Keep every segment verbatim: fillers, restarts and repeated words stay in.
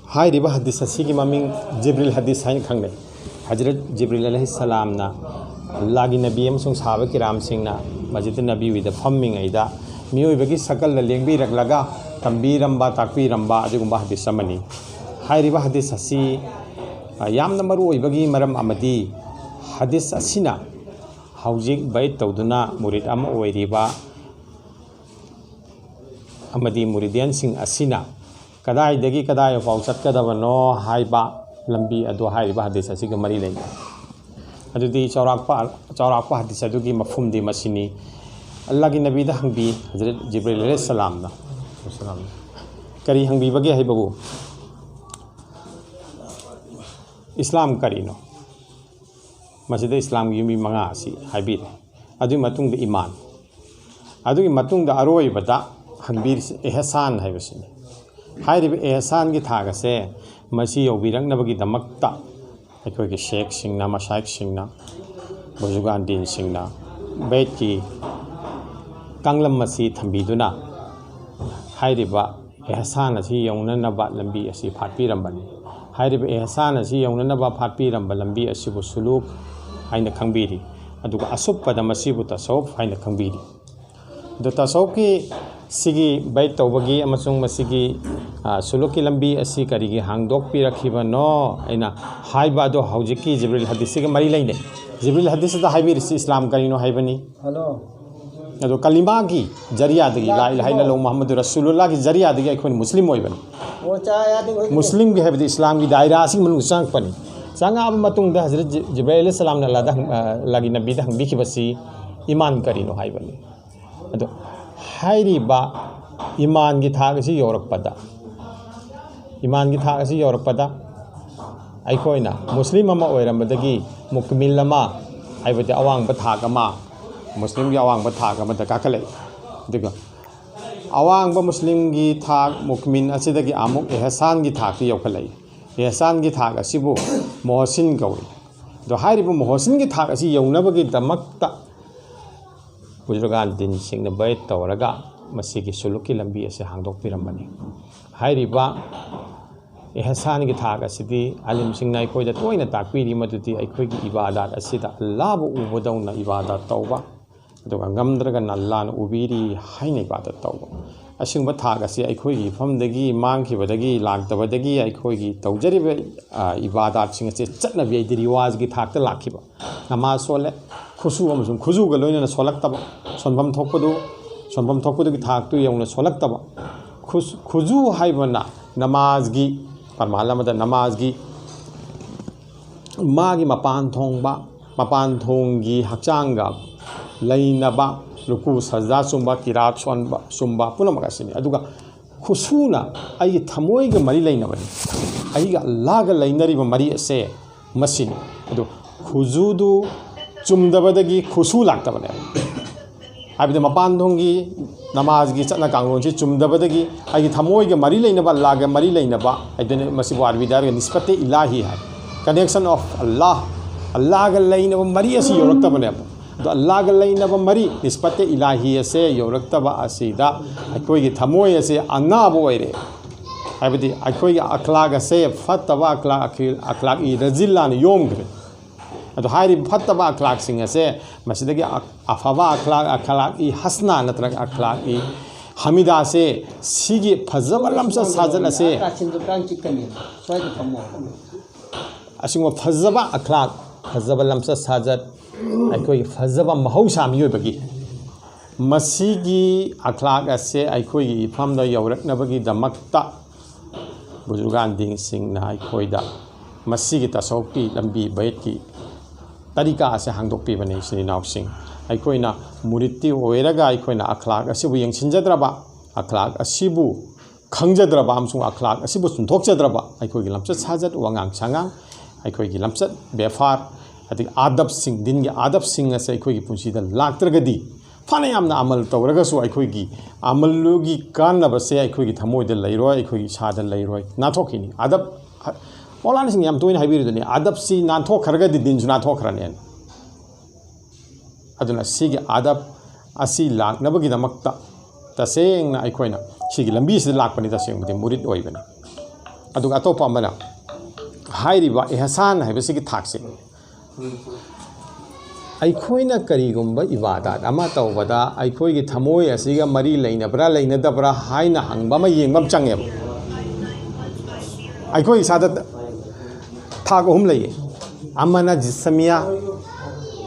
ꯍꯥꯏꯔꯤꯕ ꯍꯗꯤꯁ ꯑꯁꯤꯒꯤ ꯃꯃꯤꯡ ꯖꯤꯕ꯭ꯔꯤꯜ ꯍꯗꯤꯁ ꯍꯥꯏꯅ ꯈꯪꯅꯩ꯫ ꯍꯖꯔꯠ ꯖꯤꯕ꯭ꯔꯤꯜ ꯑꯂꯩꯍꯤꯁꯁꯂꯥꯝꯅ ꯑꯜꯂꯥꯍꯒꯤ ꯅꯕꯤ ꯑꯃꯁꯨꯡ ꯁꯍꯥꯕ ꯀꯤꯔꯥꯝꯁꯤꯡꯅ ꯃꯁꯖꯤꯗ ꯅꯕꯤꯋꯤꯗ ꯐꯝꯃꯤꯉꯩꯗ ꯃꯤꯑꯣꯏꯕꯒꯤ ꯁꯀꯜꯗ ꯂꯦꯡꯕꯤꯔꯛꯂꯒ ꯇꯝꯕꯤꯔꯝꯕ, ꯇꯥꯛꯄꯤꯔꯝꯕ ꯑꯗꯨꯒꯨꯝꯕ ꯍꯗꯤꯁ ꯑꯃꯅꯤ꯫ ꯍꯥꯏꯔꯤꯕ ꯍꯗꯤꯁ ꯑꯁꯤ, ꯑ, ꯌꯥꯝꯅ ꯃꯔꯨ ꯑꯣꯏꯕꯒꯤ ꯃꯔꯝ ꯑꯃꯗꯤ ꯍꯗꯤꯁ ꯑꯁꯤꯅ ꯍꯧꯖꯤꯛ ꯕꯩꯠ ꯇꯧꯗꯨꯅ ꯃꯨꯔꯤꯗ ꯑꯃ ꯑꯣꯏꯔꯤꯕ ꯑꯃꯗꯤ ꯃꯨꯔꯤꯗꯤꯌꯟꯁꯤꯡ ꯑꯁꯤꯅ ꯀꯗꯥꯏꯗꯒꯤ ꯀꯗꯥꯏ ꯐꯥꯎ ꯆꯠꯀꯗꯕꯅꯣ ꯍꯥꯏꯕ ꯂꯝꯕꯤ ꯑꯗꯨ ꯍꯥꯏꯔꯤꯕ ꯍꯗꯤꯁ ꯑꯁꯤꯒ ꯃꯔꯤ ꯂꯩꯅꯩ꯫ ꯑꯗꯨꯗꯤ ꯆꯥꯎꯔꯥꯛꯄ, ꯆꯥꯎꯔꯥꯛꯄ ꯍꯗꯤꯁ ꯑꯗꯨꯒꯤ ꯃꯐꯨꯝꯗꯤ ꯃꯁꯤꯅꯤ꯫ ꯑꯜꯂꯥꯍꯒꯤ ꯅꯕꯤꯗ ꯍꯪꯕꯤ ꯍꯖꯔꯠ ꯖꯤꯕ꯭ꯔꯤꯜ ꯑꯂꯩꯍꯤꯁꯁꯂꯥꯝꯅ, ꯀꯔꯤ ꯍꯪꯕꯤꯕꯒꯦ ꯍꯥꯏꯕꯕꯨ, "ꯏꯁꯂꯥꯝ ꯀꯔꯤꯅꯣ?" ꯃꯁꯤꯗ ꯏꯁꯂꯥꯝꯒꯤ ꯌꯨꯝꯕꯤ ꯃꯉꯥ ꯑꯁꯤ ꯍꯥꯏꯕꯤꯔꯦ꯫ ꯑꯗꯨꯒꯤ ꯃꯇꯨꯡꯗ ꯏꯃꯥꯟ, ꯑꯗꯨꯒꯤ ꯃꯇꯨꯡꯗ ꯑꯔꯣꯏꯕꯗ ꯍꯪꯕꯤꯔꯤꯁꯤ ꯑꯦꯍꯁꯥꯟ ꯍꯥꯏꯕꯁꯤꯅꯤ꯫ ꯍꯥꯏꯔꯤꯕ ꯑꯦꯍꯁꯥꯟꯒꯤ ꯊꯥꯛ ꯑꯁꯦ ꯃꯁꯤ ꯌꯧꯕꯤꯔꯛꯅꯕꯒꯤꯗꯃꯛꯇ ꯑꯩꯈꯣꯏꯒꯤ ꯁꯦꯈꯁꯤꯡꯅ, ꯃꯁꯥꯏꯈꯁꯤꯡꯅ, ꯕꯨꯖꯨꯒꯥꯟꯗꯤꯟꯁꯤꯡꯅ ꯕꯦꯠꯀꯤ ꯀꯥꯡꯂꯝ ꯑꯁꯤ ꯊꯝꯕꯤꯗꯨꯅ ꯍꯥꯏꯔꯤꯕ ꯑꯦꯍꯁꯥꯟ ꯑꯁꯤ ꯌꯧꯅꯅꯕ ꯂꯝꯕꯤ ꯑꯁꯤ ꯐꯥꯠꯄꯤꯔꯝꯕꯅꯤ꯫ ꯍꯥꯏꯔꯤꯕ ꯑꯦꯍꯁꯥꯟ ꯑꯁꯤ ꯌꯧꯅꯅꯕ ꯐꯥꯠꯄꯤꯔꯝꯕ ꯂꯝꯕꯤ ꯑꯁꯤꯕꯨ ꯁꯨꯂꯨꯛ ꯍꯥꯏꯅ ꯈꯪꯕꯤꯔꯤ, ꯑꯗꯨꯒ ꯑꯁꯨꯞꯄꯗ ꯃꯁꯤꯕꯨ ꯇꯁꯧꯐ ꯍꯥꯏꯅ ꯈꯪꯕꯤꯔꯤ꯫ ꯑꯗꯣ ꯇꯁꯧꯐꯀꯤ ꯁꯤꯒꯤ ꯕꯩꯠ ꯇꯧꯕꯒꯤ ꯑꯃꯁꯨꯡ ꯃꯁꯤꯒꯤ, ꯑ, ꯁꯨꯂꯨꯛꯀꯤ ꯂꯝꯕꯤ ꯑꯁꯤ ꯀꯔꯤꯒꯤ ꯍꯥꯡꯗꯣꯛꯄꯤꯔꯛꯈꯤꯕꯅꯣ ꯑꯩꯅ ꯍꯥꯏꯕ ꯑꯗꯣ ꯍꯧꯖꯤꯛꯀꯤ ꯖꯤꯕ꯭ꯔꯤꯜ ꯍꯗꯤꯁꯁꯤꯒ ꯃꯔꯤ ꯂꯩꯅꯩ꯫ ꯖꯤꯕ꯭ꯔꯤꯜ ꯍꯗꯤꯁꯁꯤꯗ ꯍꯥꯏꯕꯤꯔꯤꯁꯤ ꯏꯁꯂꯥꯝ ꯀꯔꯤꯅꯣ ꯍꯥꯏꯕꯅꯤ꯫ ꯍꯜꯂꯣ꯫ ꯑꯗꯣ ꯀꯂꯤꯃꯥꯒꯤ ꯖꯔꯤꯌꯥꯗꯒꯤ, ꯂꯥ ꯏꯂꯥꯍ ꯏꯜꯂꯜꯂꯥꯍꯨ ꯃꯨꯍꯝꯃꯗꯨ ꯔꯁꯨꯂꯨꯜꯂꯥꯍꯒꯤ ꯖꯔꯤꯌꯥꯗꯒꯤ ꯑꯩꯈꯣꯏꯅ ꯃꯨꯁꯂꯤꯝ ꯑꯣꯏꯕꯅꯤ꯫ ꯃꯨꯁꯂꯤꯝꯒꯤ ꯍꯥꯏꯕꯗꯤ ꯏꯁꯂꯥꯝꯒꯤ ꯗꯥꯏꯔꯥ ꯑꯁꯤꯒꯤ ꯃꯅꯨꯡꯗ ꯆꯪꯉꯛꯄꯅꯤ꯫ ꯆꯪꯉꯛꯑꯕ ꯃꯇꯨꯡꯗ ꯍꯖꯔꯠ ꯖꯤ-, ꯖꯤꯕ꯭ꯔꯥꯏꯜ ꯑꯂꯩꯍꯤ ꯁꯂꯥꯝꯅ ꯑꯜꯂꯥꯍꯗ ꯍꯪ-, ꯑ, ꯑꯜꯂꯥꯍꯒꯤ ꯅꯕꯤꯗ ꯍꯪꯕꯤꯈꯤꯕꯁꯤ ꯏꯃꯥꯟ ꯀꯔꯤꯅꯣ ꯍꯥꯏꯕꯅꯤ꯫ ꯑꯗꯣ ꯍꯥꯏꯔꯤꯕ ꯏꯃꯥꯟꯒꯤ ꯊꯥꯛ ꯑꯁꯤ ꯌꯧꯔꯛꯄꯗ, ꯏꯃꯥꯟꯒꯤ ꯊꯥꯛ ꯑꯁꯤ ꯌꯧꯔꯛꯄꯗ ꯑꯩꯈꯣꯏꯅ ꯃꯨꯁꯂꯤꯝ ꯑꯃ ꯑꯣꯏꯔꯝꯕꯗꯒꯤ ꯃꯨꯛꯃꯤꯜ ꯑꯃ, ꯍꯥꯏꯕꯗꯤ ꯑꯋꯥꯡꯕ ꯊꯥꯛ ꯑꯃ, ꯃꯨꯁꯂꯤꯝꯒꯤ ꯑꯋꯥꯡꯕ ꯊꯥꯛ ꯑꯃꯗ ꯀꯥꯈꯠꯂꯛꯏ꯫ ꯑꯗꯨꯒ ꯑꯋꯥꯡꯕ ꯃꯨꯁꯂꯤꯝꯒꯤ ꯊꯥꯛ ꯃꯨꯛꯃꯤꯟ ꯑꯁꯤꯗꯒꯤ ꯑꯃꯨꯛ ꯑꯦꯍꯁꯥꯟꯒꯤ ꯊꯥꯛꯇ ꯌꯧꯈꯠꯂꯛꯏ꯫ ꯑꯦꯍꯁꯥꯟꯒꯤ ꯊꯥꯛ ꯑꯁꯤꯕꯨ ꯃꯣꯍꯁꯤꯟ ꯀꯧꯏ꯫ ꯑꯗꯣ ꯍꯥꯏꯔꯤꯕ ꯃꯣꯍꯁꯤꯟꯒꯤ ꯊꯥꯛ ꯑꯁꯤ ꯌꯧꯅꯕꯒꯤꯗꯃꯛꯇ ꯕꯨꯖꯨꯔꯒꯥꯟ ꯗꯤꯟꯁꯤꯡꯅ ꯕꯌꯠ ꯇꯧꯔꯒ ꯃꯁꯤꯒꯤ ꯁꯨꯂꯨꯛꯀꯤ ꯂꯝꯕꯤ ꯑꯁꯤ ꯍꯥꯡꯗꯣꯛꯄꯤꯔꯝꯕꯅꯤ꯫ ꯍꯥꯏꯔꯤꯕ ꯑꯦꯍꯁꯥꯟꯒꯤ ꯊꯥꯛ ꯑꯁꯤꯗꯤ ꯑꯥꯂꯤꯝꯁꯤꯡꯅ ꯑꯩꯈꯣꯏꯗ ꯇꯣꯏꯅ ꯇꯥꯛꯄꯤꯔꯤ, ꯃꯗꯨꯗꯤ ꯑꯩꯈꯣꯏꯒꯤ ꯏꯕꯥꯗꯥꯠ ꯑꯁꯤꯗ ꯑꯜꯂꯥꯕꯨ ꯎꯕꯗꯧꯅ ꯏꯕꯥꯗꯥꯠ ꯇꯧꯕ, ꯑꯗꯨꯒ ꯉꯝꯗ꯭ꯔꯒꯅ ꯑꯜꯂꯥꯅ ꯎꯕꯤꯔꯤ ꯍꯥꯏꯅ ꯏꯕꯥꯗꯥꯠ ꯇꯧꯕ꯫ ꯑꯁꯤꯒꯨꯝꯕ ꯊꯥꯛ ꯑꯁꯤ ꯑꯩꯈꯣꯏꯒꯤ ꯏꯐꯝꯗꯒꯤ ꯃꯥꯡꯈꯤꯕꯗꯒꯤ, ꯂꯥꯛꯇꯕꯗꯒꯤ ꯑꯩꯈꯣꯏꯒꯤ ꯇꯧꯖꯔꯤꯕ, ꯑ, ꯏꯕꯥꯗꯥꯠꯁꯤꯡ ꯑꯁꯤ ꯆꯠꯅꯕꯤ ꯍꯥꯏꯗꯤ ꯔꯤꯋꯥꯖꯒꯤ ꯊꯥꯛꯇ ꯂꯥꯛꯈꯤꯕ꯫ ꯅꯃꯥꯖ ꯁꯣꯜꯂꯦ, ꯈꯨꯁꯨ ꯑꯃꯁꯨꯡ ꯈꯨꯖꯨꯒ ꯂꯣꯏꯅꯅ ꯁꯣꯜꯂꯛꯇꯕ, ꯁꯣꯟꯐꯝ ꯊꯣꯛꯄꯗꯨ, ꯁꯣꯟꯐꯝ ꯊꯣꯛꯄꯗꯨꯒꯤ ꯊꯥꯛꯇꯨ ꯌꯧꯅ ꯁꯣꯜꯂꯛꯇꯕ꯫ ꯈꯨꯁ-, ꯈꯨꯖꯨ ꯍꯥꯏꯕꯅ ꯅꯃꯥꯖꯒꯤ, ꯄꯔꯃꯥꯟ ꯑꯃꯗ ꯅꯃꯥꯖꯒꯤ ꯃꯥꯒꯤ ꯃꯄꯥꯟ ꯊꯣꯡꯕ, ꯃꯄꯥꯟ ꯊꯣꯡꯒꯤ ꯍꯛꯆꯥꯡꯒ ꯂꯩꯅꯕ, ꯔꯨꯀꯨ ꯁꯖꯗꯥ ꯆꯨꯝꯕ, ꯀꯤꯔꯥꯠ ꯁꯣꯟꯕ, ꯆꯨꯝꯕ ꯄꯨꯝꯅꯃꯛ ꯑꯁꯤꯅꯤ꯫ ꯑꯗꯨꯒ ꯈꯨꯁꯨꯅ ꯑꯩꯒꯤ ꯊꯃꯣꯏꯒ ꯃꯔꯤ ꯂꯩꯅꯕꯅꯤ, ꯑꯩꯒ ꯑꯜꯂꯥꯒ ꯂꯩꯅꯔꯤꯕ ꯃꯔꯤ ꯑꯁꯦ ꯃꯁꯤꯅꯤ꯫ ꯑꯗꯨ ꯈꯨꯖꯨꯗꯨ ꯆꯨꯝꯗꯕꯗꯒꯤ ꯈꯨꯁꯨ ꯂꯥꯛꯇꯕꯅꯦꯕ꯫ ꯍꯥꯏꯕꯗꯤ ꯃꯄꯥꯟ ꯊꯣꯡꯒꯤ ꯅꯃꯥꯖꯒꯤ ꯆꯠꯅ ꯀꯥꯡꯂꯣꯟꯁꯤ ꯆꯨꯝꯗꯕꯗꯒꯤ ꯑꯩꯒꯤ ꯊꯃꯣꯏꯒ ꯃꯔꯤ ꯂꯩꯅꯕ, ꯑꯜꯂꯥꯒ ꯃꯔꯤ ꯂꯩꯅꯕ ꯍꯥꯏꯗꯨꯅ, ꯃꯁꯤꯕꯨ ꯑꯔꯕꯤꯗ ꯍꯥꯏꯔꯒ ꯅꯤꯁꯕꯇꯦ ꯏꯂꯥꯍꯤ ꯍꯥꯏ, connection of Allah, ꯑꯜꯂꯥꯒ ꯂꯩꯅꯕ ꯃꯔꯤ ꯑꯁꯤ ꯌꯧꯔꯛꯇꯕꯅꯦꯕ꯫ ꯑꯗꯣ ꯑꯜꯂꯥꯒ ꯂꯩꯅꯕ ꯃꯔꯤ, ꯅꯤꯁꯕꯇꯦ ꯏꯂꯥꯍꯤ ꯑꯁꯦ ꯌꯧꯔꯛꯇꯕ ꯑꯁꯤꯗ ꯑꯩꯈꯣꯏꯒꯤ ꯊꯃꯣꯏ ꯑꯁꯦ ꯑꯅꯥꯕ ꯑꯣꯏꯔꯦ꯫ ꯍꯥꯏꯕꯗꯤ ꯑꯩꯈꯣꯏꯒꯤ ꯑꯈ꯭ꯂꯥꯛ ꯑꯁꯦ ꯐꯠꯇꯕ ꯑꯈ꯭ꯂꯥꯛ, ꯑꯈ꯭ꯂꯥꯛ ꯏ ꯔꯖꯤꯜꯂꯥꯅ ꯌꯣꯝꯈ꯭ꯔꯦ꯫ ꯑꯗꯣ ꯍꯥꯏꯔꯤꯕ ꯐꯠꯇꯕ ꯑꯈ꯭ꯂꯥꯛꯁꯤꯡ ꯑꯁꯦ, ꯃꯁꯤꯗꯒꯤ ꯑ-, ꯑꯐꯕ ꯑꯈ꯭ꯂꯥꯛ, ꯑꯈ꯭ꯂꯥꯛ ꯏ ꯍꯁꯅꯥ ꯅꯠꯇ꯭ꯔꯒ ꯑꯈ꯭ꯂꯥꯛ ꯏ ꯍꯃꯤꯗꯥꯁꯦ, ꯁꯤꯒꯤ ꯐꯖꯕ ꯂꯝꯆꯠ ꯁꯥꯖꯠ ꯑꯁꯦ, ꯀꯥꯆꯤꯟꯗꯣ ꯀꯥꯡ ꯆꯤꯛꯀꯅꯤ, ꯁ꯭ꯋꯥꯏꯗ ꯐꯝꯃꯣ꯫ ꯑꯁꯤꯒꯨꯝꯕ ꯐꯖꯕ ꯑꯈ꯭ꯂꯥꯛ, ꯐꯖꯕ ꯂꯝꯆꯠ ꯁꯥꯖꯠ, ꯑꯩꯈꯣꯏꯒꯤ ꯐꯖꯕ ꯃꯍꯧꯁꯥ ꯃꯤꯑꯣꯏꯕꯒꯤ, ꯃꯁꯤꯒꯤ ꯑꯈ꯭ꯂꯥꯛ ꯑꯁꯦ ꯑꯩꯈꯣꯏꯒꯤ ꯏꯐꯝꯗ ꯌꯧꯔꯛꯅꯕꯒꯤꯗꯃꯛꯇ ꯕꯨꯖꯨꯔꯒꯥꯟꯗꯤꯟꯁꯤꯡꯅ ꯑꯩꯈꯣꯏꯗ ꯃꯁꯤꯒꯤ ꯇꯁꯧꯐꯀꯤ ꯂꯝꯕꯤ, ꯕꯩꯠꯀꯤ ꯇꯔꯤꯀꯥ ꯑꯁꯦ ꯍꯥꯡꯗꯣꯛꯄꯤꯕꯅꯤ꯫ ꯏꯆꯤꯟ ꯏꯅꯥꯎꯁꯤꯡ, ꯑꯩꯈꯣꯏꯅ ꯃꯨꯔꯤꯠꯇꯤ ꯑꯣꯏꯔꯒ ꯑꯩꯈꯣꯏꯅ ꯑꯈ꯭ꯂꯥꯛ ꯑꯁꯤꯕꯨ ꯌꯦꯡꯁꯤꯟꯖꯗ꯭ꯔꯕ, ꯑꯈ꯭ꯂꯥꯛ ꯑꯁꯤꯕꯨ ꯈꯪꯖꯗ꯭ꯔꯕ ꯑꯃꯁꯨꯡ ꯑꯈ꯭ꯂꯥꯛ ꯑꯁꯤꯕꯨ ꯆꯨꯝꯊꯣꯛꯆꯗ꯭ꯔꯕ, ꯑꯩꯈꯣꯏꯒꯤ ꯂꯝꯆꯠ ꯁꯥꯖꯠ, ꯋꯥꯉꯥꯡ ꯁꯉꯥꯡ, ꯑꯩꯈꯣꯏꯒꯤ ꯂꯝꯆꯠ ꯕꯦꯐꯥꯔ, ꯑꯗꯒꯤ ꯑꯥꯗꯕꯁꯤꯡ, ꯗꯤꯟꯒꯤ ꯑꯥꯗꯕꯁꯤꯡ ꯑꯁꯦ ꯑꯩꯈꯣꯏꯒꯤ ꯄꯨꯟꯁꯤꯗ ꯂꯥꯛꯇ꯭ꯔꯒꯗꯤ, ꯐꯅ ꯌꯥꯝꯅ ꯑꯃꯜ ꯇꯧꯔꯒꯁꯨ ꯑꯩꯈꯣꯏꯒꯤ ꯑꯃꯜꯗꯨꯒꯤ ꯀꯥꯟꯅꯕꯁꯦ ꯑꯩꯈꯣꯏꯒꯤ ꯊꯃꯣꯏꯗ ꯂꯩꯔꯣꯏ, ꯑꯩꯈꯣꯏꯒꯤ ꯏꯁꯥꯗ ꯂꯩꯔꯣꯏ, ꯅꯥꯟꯊꯣꯛꯈꯤꯅꯤ꯫ ꯑꯗꯕ, ꯃꯧꯂꯥꯅꯥꯁꯤꯡ ꯌꯥꯝ ꯇꯣꯏꯅ ꯍꯥꯏꯕꯤꯔꯤꯗꯨꯅꯤ, "ꯑꯗꯕꯁꯤ ꯅꯥꯟꯊꯣꯛꯈ꯭ꯔꯒꯗꯤ ꯗꯤꯟꯁꯨ ꯅꯥꯟꯊꯣꯛꯈ꯭ꯔꯅꯦꯅ"꯫ ꯑꯗꯨꯅ ꯁꯤꯒꯤ ꯑꯗꯕ ꯑꯁꯤ ꯂꯥꯛꯅꯕꯒꯤꯗꯃꯛꯇ ꯇꯁꯦꯡꯅ ꯑꯩꯈꯣꯏꯅ ꯁꯤꯒꯤ ꯂꯝꯕꯤꯁꯤꯗ ꯂꯥꯛꯄꯅꯤ, ꯇꯁꯦꯡꯕꯗꯤ ꯃꯨꯔꯤꯠ ꯑꯣꯏꯕꯅꯤ꯫ ꯑꯗꯨꯒ ꯑꯇꯣꯞꯄ ꯑꯃꯅ, ꯍꯥꯏꯔꯤꯕ ꯏꯍꯁꯥꯟ ꯍꯥꯏꯕꯁꯤꯒꯤ ꯊꯥꯛꯁꯦ, ꯑꯩꯈꯣꯏꯅ ꯀꯔꯤꯒꯨꯝꯕ ꯏꯕꯥꯗꯥꯠ ꯑꯃ ꯇꯧꯕꯗ ꯑꯩꯈꯣꯏꯒꯤ ꯊꯃꯣꯏ ꯑꯁꯤꯒ ꯃꯔꯤ ꯂꯩꯅꯕ꯭ꯔꯥ ꯂꯩꯅꯗꯕ꯭ꯔꯥ ꯍꯥꯏꯅ ꯍꯪꯕ ꯑꯃ, ꯌꯦꯡꯕ ꯑꯃ ꯆꯪꯉꯦꯕ꯫ ꯑꯩꯈꯣꯏ ꯏꯁꯥꯗ ꯊꯥꯛ ꯑꯍꯨꯝ ꯂꯩꯌꯦ꯫ ꯑꯃꯅ ꯖꯤꯁꯃꯤꯌꯥ,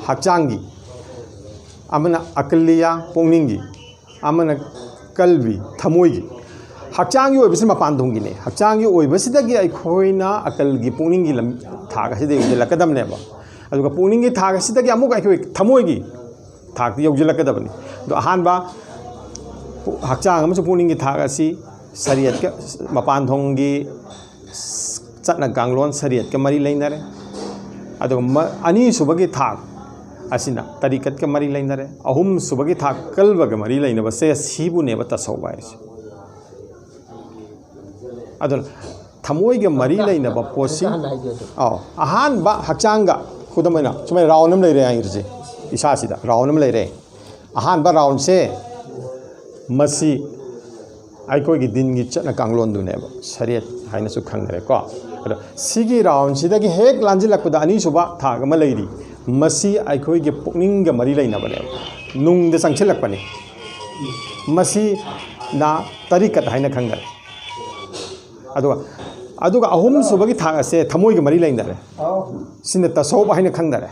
ꯍꯛꯆꯥꯡꯒꯤ, ꯑꯃꯅ ꯑꯀꯂꯤꯌꯥ, ꯄꯨꯛꯅꯤꯡꯒꯤ, ꯑꯃꯅ ꯀꯜꯕꯤ, ꯊꯃꯣꯏꯒꯤ꯫ ꯍꯛꯆꯥꯡꯒꯤ ꯑꯣꯏꯕꯁꯤ ꯃꯄꯥꯟ ꯊꯣꯡꯒꯤꯅꯦ꯫ ꯍꯛꯆꯥꯡꯒꯤ ꯑꯣꯏꯕꯁꯤꯗꯒꯤ ꯑꯩꯈꯣꯏꯅ ꯑꯀꯜꯒꯤ, ꯄꯨꯛꯅꯤꯡꯒꯤ ꯂꯝ, ꯊꯥꯛ ꯑꯁꯤꯗ ꯌꯧꯁꯤꯜꯂꯛꯀꯗꯕꯅꯦꯕ꯫ ꯑꯗꯨꯒ ꯄꯨꯛꯅꯤꯡꯒꯤ ꯊꯥꯛ ꯑꯁꯤꯗꯒꯤ ꯑꯃꯨꯛ ꯑꯩꯈꯣꯏ ꯊꯃꯣꯏꯒꯤ ꯊꯥꯛꯇ ꯌꯧꯁꯤꯜꯂꯛꯀꯗꯕꯅꯤ꯫ ꯑꯗꯣ ꯑꯍꯥꯟꯕ ꯄꯨ-, ꯍꯛꯆꯥꯡ ꯑꯃꯁꯨꯡ ꯄꯨꯛꯅꯤꯡꯒꯤ ꯊꯥꯛ ꯑꯁꯤ ꯁꯔꯤꯌꯠꯀ, ꯃꯄꯥꯟ ꯊꯣꯡꯒꯤ ꯆꯠꯅ ꯀꯥꯡꯂꯣꯟ ꯁꯔꯤꯌꯠꯀ ꯃꯔꯤ ꯂꯩꯅꯔꯦ꯫ ꯑꯗꯨꯒ ꯃ-, ꯑꯅꯤꯁꯨꯕꯒꯤ ꯊꯥꯛ ꯑꯁꯤꯅ ꯇꯔꯤꯀꯠꯀ ꯃꯔꯤ ꯂꯩꯅꯔꯦ꯫ ꯑꯍꯨꯝꯁꯨꯕꯒꯤ ꯊꯥꯛ ꯀꯜꯕꯒ ꯃꯔꯤ ꯂꯩꯅꯕꯁꯦ ꯁꯤꯕꯨꯅꯦꯕ ꯇꯁꯧꯕ ꯍꯥꯏꯔꯤꯁꯦ꯫ ꯑꯗꯨꯅ ꯊꯃꯣꯏꯒ ꯃꯔꯤ ꯂꯩꯅꯕ ꯄꯣꯠꯁꯤ, ꯑꯍꯥꯟꯕ ꯍꯥꯏꯒꯦ ꯑꯗꯨ꯫ ꯑꯧ, ꯑꯍꯥꯟꯕ ꯍꯛꯆꯥꯡꯒ, ꯈꯨꯗꯝ ꯑꯣꯏꯅ ꯁꯨꯃꯥꯏꯅ ꯔꯥꯎꯟ ꯑꯃ ꯂꯩꯔꯦ ꯍꯥꯏꯔꯤꯁꯦ, ꯏꯁꯥꯁꯤꯗ ꯔꯥꯎꯟ ꯑꯃ ꯂꯩꯔꯦ꯫ ꯑꯍꯥꯟꯕ ꯔꯥꯎꯟꯁꯦ ꯃꯁꯤ ꯑꯩꯈꯣꯏꯒꯤ ꯗꯤꯟꯒꯤ ꯆꯠꯅ ꯀꯥꯡꯂꯣꯟꯗꯨꯅꯦꯕ, ꯁꯔꯤꯌꯠ ꯍꯥꯏꯅꯁꯨ ꯈꯪꯅꯔꯦꯀꯣ꯫ ꯑꯗꯣ ꯁꯤꯒꯤ ꯔꯥꯎꯟꯁꯤꯗꯒꯤ ꯍꯦꯛ ꯂꯥꯟꯁꯤꯜꯂꯛꯄꯗ ꯑꯅꯤꯁꯨꯕ ꯊꯥꯛ ꯑꯃ ꯂꯩꯔꯤ꯫ ꯃꯁꯤ ꯑꯩꯈꯣꯏꯒꯤ ꯄꯨꯛꯅꯤꯡꯒ ꯃꯔꯤ ꯂꯩꯅꯕꯅꯦꯕ, ꯅꯨꯡꯗ ꯆꯪꯁꯤꯜꯂꯛꯄꯅꯤ꯫ ꯃꯁꯤꯅ ꯇꯔꯤꯀꯠ ꯍꯥꯏꯅ ꯈꯪꯅꯔꯦ꯫ ꯑꯗꯨꯒ, ꯑꯗꯨꯒ ꯑꯍꯨꯝꯁꯨꯕꯒꯤ ꯊꯥꯛ ꯑꯁꯦ ꯊꯃꯣꯏꯒ ꯃꯔꯤ ꯂꯩꯅꯔꯦ꯫ ꯁꯤꯅ ꯇꯁꯧꯕ ꯍꯥꯏꯅ ꯈꯪꯅꯔꯦ꯫